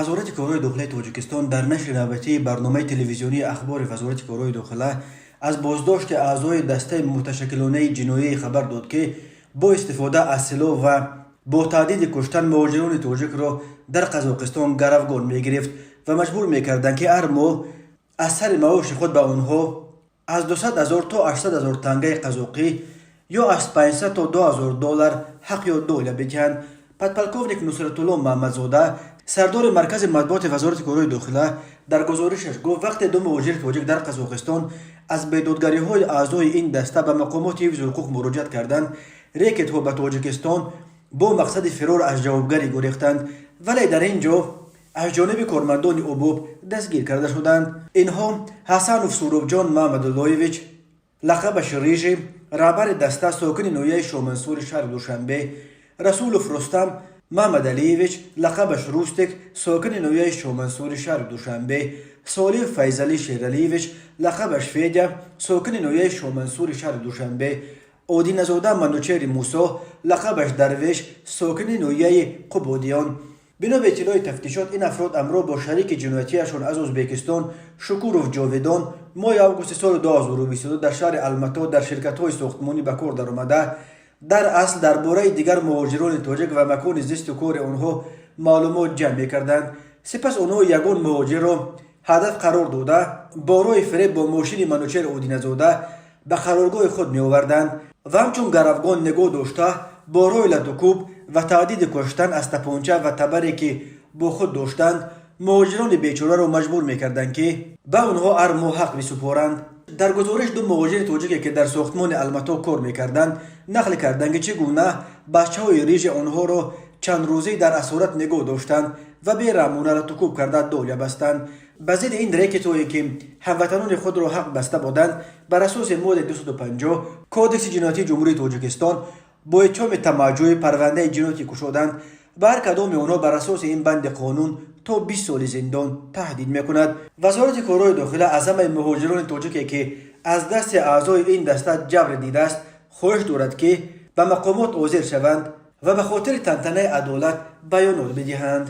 Вазорати корҳои дохилаи Тоҷикистон дар нашри навбатии барномаи телевизионии «Ахбори вазорати корҳои дохила» аз боздошти аъзои дастаи муташаккилонаи ҷиноӣ хабар дод, ки бо истифода аз силоҳ ва бо таҳдиди куштан муҳоҷирони тоҷикро дар Қазоқистон гаравгон мегирифт ва маҷбур мекарданд, ки ҳар моҳ аз сари маоши худ ба онҳо аз 200 ҳазор то 800 ҳазор тангаи қазоқӣ ё аз 500 то 2000 доллар ҳақ ё доля бидиҳанд. Подполковник Нусратулло Маҳмадзода, сардори маркази матбуоти вазорати корҳои дохила, дар гузоришаш гуфт, вақте ду муҳоҷири тоҷик дар Қазоқистон аз бедодгариҳои аъзои ин даста ба мақомоти ҳифзи ҳуқуқ муроҷиат карданд, рекетҳо ба Тоҷикистон бо мақсади фирор аз ҷавобгарӣ гурехтанд, вале дар ин ҷо аз ҷониби кормандони ОБОП дастгир карда шуданд. Инҳо Ҳасанов Суробҷон Маҳмадуллоевич, лақабаш Рыжий, раҳбари даста, сокини ноҳияи Шомансури шаҳри Душанбе, Расулов Рустам Маҳмадалиевич, лақабаш Рустик, сокини ноҳияи Шомансури шаҳри Душанбе, Солиев Файзалӣ Шералиевич, лақабаш Федя, сокини ноҳияи Шомансури шаҳри Душанбе, Одиназода Манучери Мусо, лақабаш Дарвеш, сокини ноҳияи Қубодиён. Бино ба иттилои тафтишот, ин афрод ҳамроҳ бо шарики ҷиноятияшон аз Ӯзбекистон Шукуров Ҷовидон моҳи августи соли 2022 дар шаҳри Алмато дар ширкатҳои сохтмонӣ ба кор даромада, дар асл дар бораи дигар муҳоҷирони тоҷик ва макони зисту кори онҳо маълумот ҷамъ мекарданд. Сипас онҳо ягон муҳоҷирро ҳадаф қарор дода, бо роҳи фиреб бо мошини Манучер Одиназода ба қароргоҳи худ меоварданд ва ҳамчун гаравгон нигоҳ дошта, бо роҳи латукӯб ва таҳдиди куштан аз тапонча ва табаре, ки бо худ доштанд, муҳоҷирони бечораро маҷбур мекарданд, ки ба онҳо ҳар моҳ ҳақ бисупоранд. Дар гузориш ду муҳоҷири тоҷике, ки дар сохтмони Алмато кор мекарданд, нақл карданд, ки чӣ гуна бачаҳои Рыжий онҳоро чанд рӯзӣ дар асорат нигоҳ доштанд ва бераҳмона латукӯб карда доля бастанд. Ба зидди ин рекетҳое, ки ҳамватанони худро ҳақ баста буданд, бар асоси моддаи 250 Кодекси ҷиноятии Ҷумҳурии Тоҷикистон бо иттиҳоми тамаъҷӯӣ парвандаи ҷиноятӣ кушоданд. Ба ҳар кадоми онҳо бар асоси ин банди қонун то 20 соли зиндон таҳдид мекунад. Вазорати корҳои дохила аз ҳамаи муҳоҷирони тоҷике, ки аз дасти аъзои ин даста ҷабр дидааст, хоҳиш дорад, ки ба мақомот ҳозир шаванд ва ба хотири тантанаи адолат баёнот бидиҳанд.